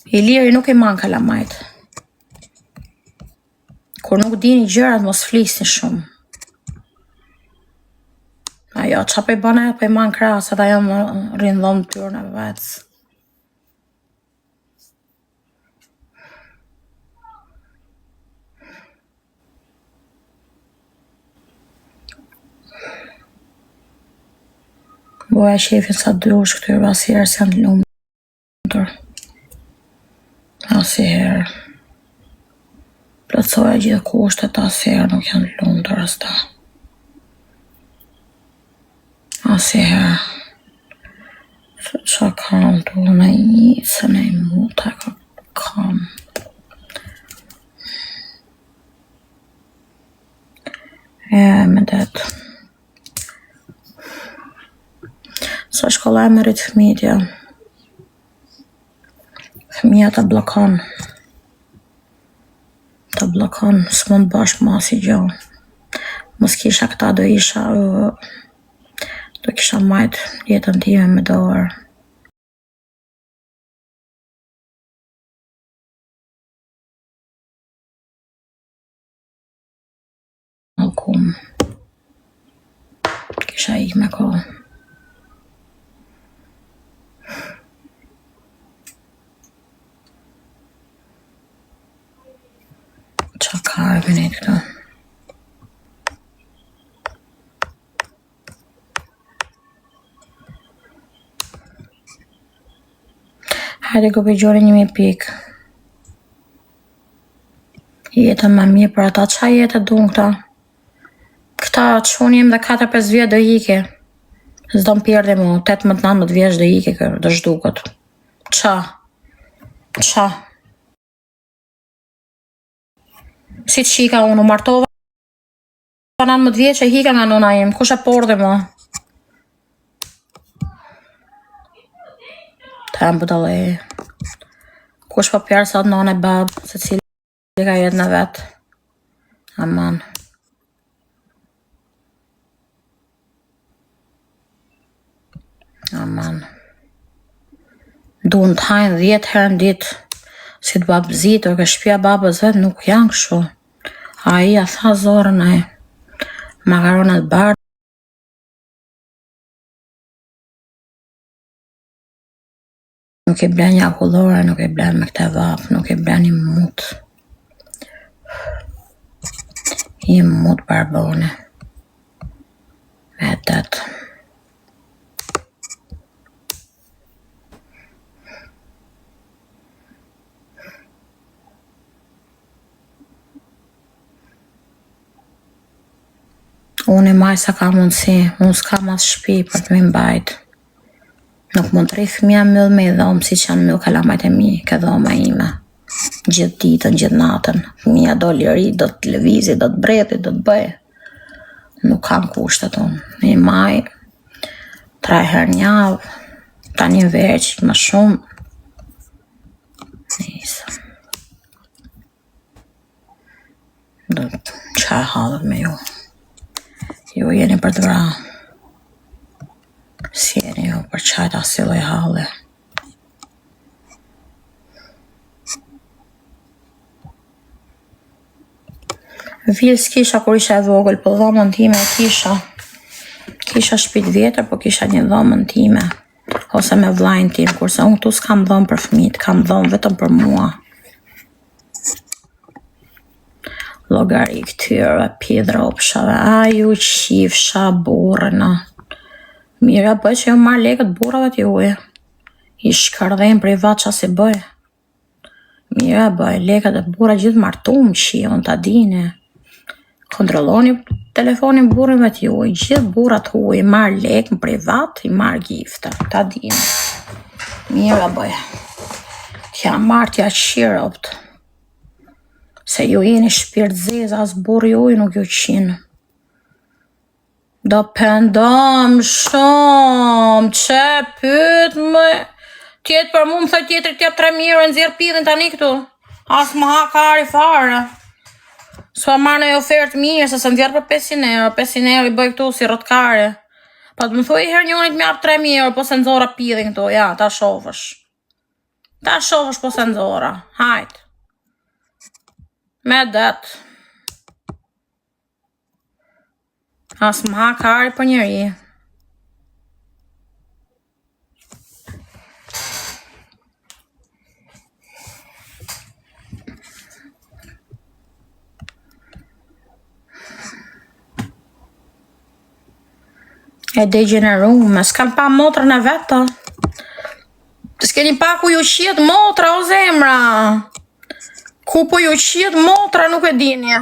Iliri nuk i man kalamajt. Kur nuk dini gjërat, mos flisni shumë. Ajo, qa po i bën ajo, po i man krahas, edhe ajo më rri në dhomë tyrë në vec. Boja qefin sa dush këtyre asnjëherë s'janë të lumtur. Asnjëherë. Plotësoja gjithë kushtet, asnjëherë nuk janë të lumtur as ta. Asnjëherë. Se qa kam tu në një, se në një muta ka kam. E, me det. Sa shkolla e me rrit fëmijët, jo. Fëmija të bllokon. Të bllokon, s'mund të bësh më asnjë gjë. Mos kisha këta do isha do kisha majt jetën time me dorë. Mallkum. Kisha ik me kohë. Qa ka e vini këtu? Hajde grupi gjori një mijë pikë. Jeta ma mirë për ata, qa jetë duan këta? Këta çuni im dhe 4-5 vjet do ike. S'do më pjerdhi mu, 18-19 vjeç do ike, kë, do zhduket. Qa? Qa? Si që ika unë, u martova 19 vjeç e hika nga nona im, kush e pordhi më? Ta jam budallë. Kush po pjerë sot nonë e babë, se cili ka jetën e vet. Aman. Aman. Duan të hajnë 10 herë në ditë, si të babëzitur, ke shtëpia babës vet nuk janë kështu. Ai ja tha zorën ai. Makaronat bardha nuk i blen një akullore, nuk i blen me këtë vapë, nuk i blen një mut. Një mut barbone. Me det. Unë i maj sa ka mundësi, unë s'kam as shtëpi për të më mbajt. Nuk mund të rri fëmija myll me i dhomë siç janë myll kalamajt e mi, ke dhoma ime. Gjithë ditën, gjithë natën. Fëmija do liri, do të lëvizi, do të bredhi, do të bëjë. Nuk kam kushtet unë. I maj, tre herë në javë, tani verë që më shumë. Nëse. Do të qaj hallet me ju. Ju jeni për të vra. Si jeni ju për qajt asnjë lloj halli. Vilë s'kisha kur isha e vogël, po dhomën time e kisha. Kisha shtëpi të vjetër, po kisha një dhomën time. Ose me vllajin tim, kurse unë këtu s'kam dhomë për fëmijët, kam dhomë vetëm për mua. Llogari këtyre pidropshave, a ju qifsha burrën. Mira bëj që ju marr lekët burrave të juaj. I shkërdhen privat qa si bëj. Mira bëj, lekët e burra gjithë martum që unë ta dini. Kontrolloni telefonin burrëve të juaj, gjithë burrat huaj marr lekë në privat, i marr gifta, ta dini. Mira bëj. T'ja marr t'ja qiropt. Se ju jeni shpirt zezë, as burri juaj nuk ju qinë. Do pendom shumë, që pyet më Tjetë për mu më thoj tjetri t'jap 3.000 euro e nxjerr pidhin tani këtu. As më ha kari fare. S'po marr në ofertë mirë, se se nxjerr për 500 euro, 500 euro i bëj këtu si rrotkare. Pa të më thuaj herë njërit më jap 3.000 euro, po se nxorra pidhin këtu, ja, ta shofësh. Ta shohësh po s'e nxora. Hajt. Me det. As më ha kari për njeri. E degjenerume, s'kan pa motrën e vet. S'keni pa ku ju qihet motra, o zemra. Ku po ju qihet motra, nuk e dini.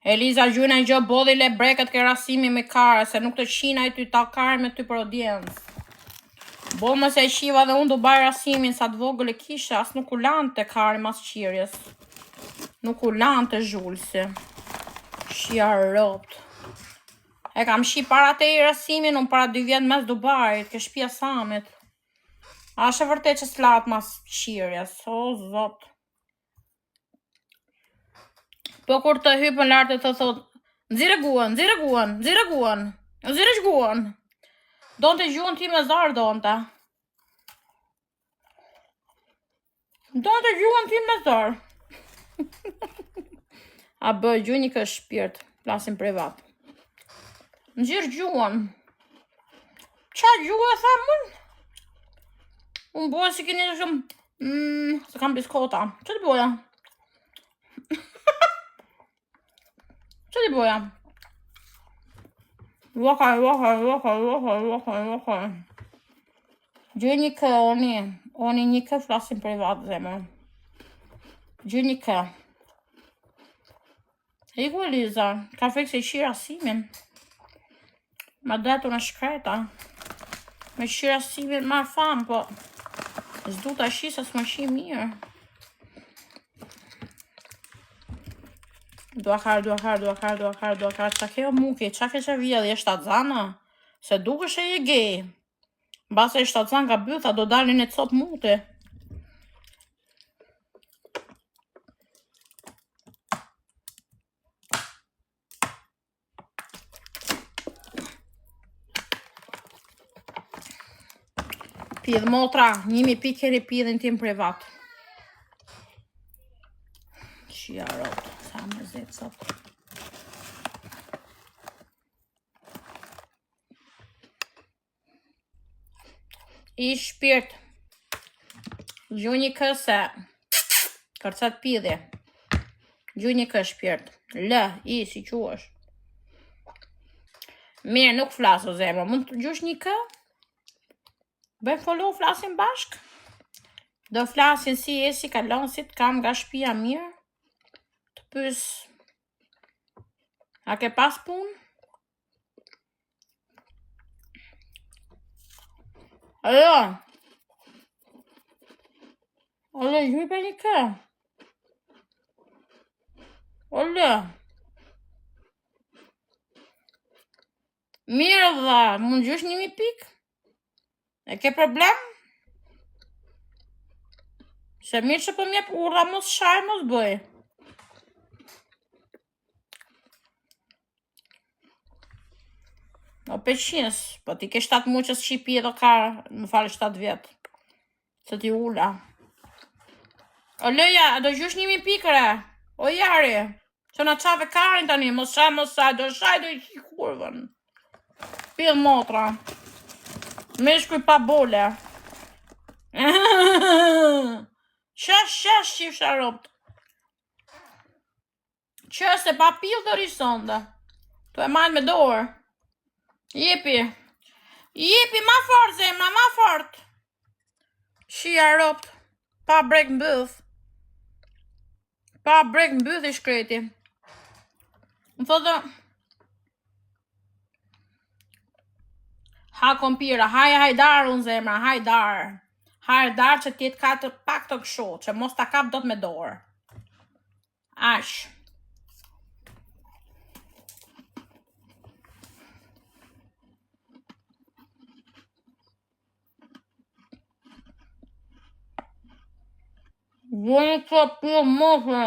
Eliza gjuna gjë bodhi le brekët ke Rasimi me kare, se nuk të qin ai ty ta kare me ty për audiencë. Bo më se e qiva dhe unë Dubai Rasimin sa të vogël e kisha, as nuk u lante kari mas qirjes. Nuk u lante zhulsi. Shia robt. E kam shi para te i Rasimin, unë para dy vjet mes Dubait, ke shpia Samit. A është e vërtet që s'lahet mas qirjes, o zot. Po kur të hypën lart e të thot, nxirre guhën, nxirre guhën, nxirre guhën, nxirre guhën. Donte gjuhën time zor donte. Donte gjuhën time zor. A bë gjuhë një kë shpirt, flasim privat. Nxirr gjuhën. Qa gjuhë e tham unë? Unë bëja si keni shumë Mm, se kam biskota. Që të boja? Që të boja? Vaka, vaka, vaka, vaka, vaka, vaka. Gjë një kë, oni. Oni një kë flasim privat, zemër. Gjë një kë. Iku Eliza, ka frikë se i qi Rasimin. Ma det unë e shkreta. Me qi Rasimin marr famë, po s'du ta qi se s'më qi mirë. Dua kar, dua kar, dua kar, dua kar, dua kar, qa ke o muki, qa ke që vjedh, je shtatzana? Se dukesh e je gej. Mbase je shtatzan nga bytha, do dalin e copë muti. Pidh motra, një mi pikë keni pidhin tim privat. Qia rot, sa më zet sot. I shpirt. Gju një kë se kërcet pidhi. Gju një kë shpirt. L, I, si quhesh. Mirë, nuk flas o zemër. Mund të gjush një kë? Bëjmë follow, flasim bashk? Do flasin si e si kalon, si të kam nga shpia mirë. Të pys. A ke pas punë? Alo. Alo, gjuj për një kë. Alo. Mirë dha, mund gjush një mi pik? E ke problem? Se mirë që po m'jep urdhra, mos shaj, mos bëj. O peqins, po ti ke 7 muaj që s'qi pije do ka, më falë 7 vjet. Se ti ula. O leja, a do gjush një mi pikë re? O jari, që na çave karin tani, mos shaj, mos shaj, do shaj, do i qi kurvën. Pidh motra. Meshkuj pa bole. Qesh, qesh, qifsha robt. Që se pa pil do rrish sonde. Tu e majt me dorë. Jepi. Jepi, ma fort, zemra, ma fort. Shia robt. Pa brek mbyth. Pa brek mbyth i shkreti. Më thotë... Ha kompira, haj hajdar unë zemra, hajdar. Hajdar që t'jetë ka të pak të këshu, që mos ta kap dot me dorë. Aq. Vënë të për mose.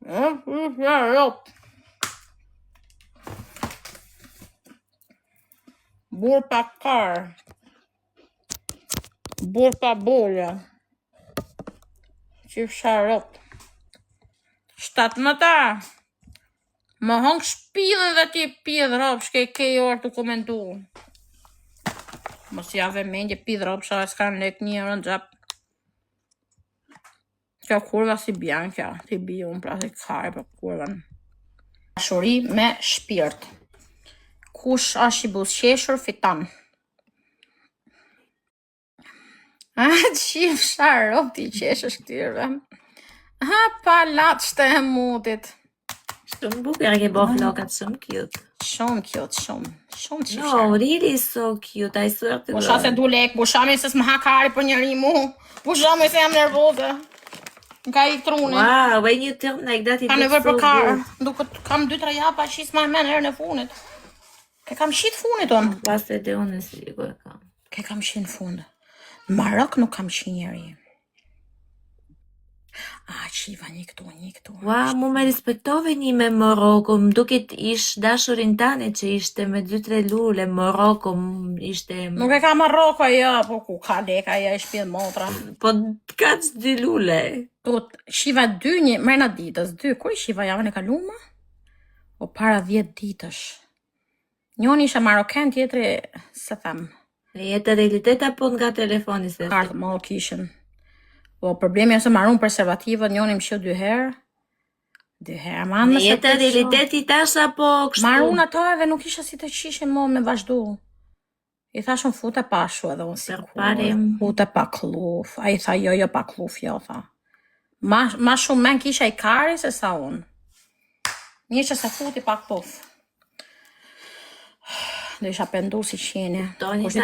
E, e, e, Burr pa kar. Burr pa burrë. Qifsha robt. 17. Më hong shpilën dhe ti pidh rob, shke ke orë të komentu. Mos ja ve mendje pidh rob, sha s'kan lek një euro në xhep. Kjo kurva si bjan kjo, ti bi unë pra si kare për kurvën. Dashuri me shpirt. Kush është i buzëqeshur fiton. A, qifsha rob ti qeshësh këtyrve. Ha, palaçte e mutit. Shumë bukur e ke bo flokat, shumë cute. Shumë cute, shumë. Shumë qifsha. No, really so cute, I swear to Pusha se God. du lek, pusha mi se s'më ha kari për njëri mu. Pusha mi se jam nervoze. Më ka i truni. Wow, when you turn like that, it Kam looks nevojë për so kar. good. Duket kam 2-3 javë pa qis më men herën e fundit. Ke kam qit fundit unë. Pas edhe unë si ku e kam. Ke kam qit në fund. Në Marok nuk kam qit njeri. A, qiva një këtu, një këtu. Ua, mu me respektove një me Moroko, më duket ish dashurin tane që ishte me dy tre lule, Moroko m- ishte... Nuk e ka Maroko ajo, po ku ka lek ajo i shpjell motra. Po ka që dy lule. Tu qiva dy një mrena ditës, dy. Kur i qiva javën e kaluar? O para 10 ditësh. Njoni isha maroken, tjetri se them. Në jetë realitet apo nga telefoni se Kartë më kishin. Po problemi është se marrun prezervativët, njoni më qiu dy herë. Dy herë, ma Në më se jetë realiteti tash apo kështu? Marrun ato edhe nuk isha si të qishin mo me vazhdu. I thash unë fute pa shu edhe unë si kur, Përparim. fute pa kluf. Ai tha jo, jo pa kluf, jo, tha. Ma, ma shumë men kisha i kari se sa unë. Mirë që se futi pa kluf. Do isha pendu si qeni. Toni Kush ta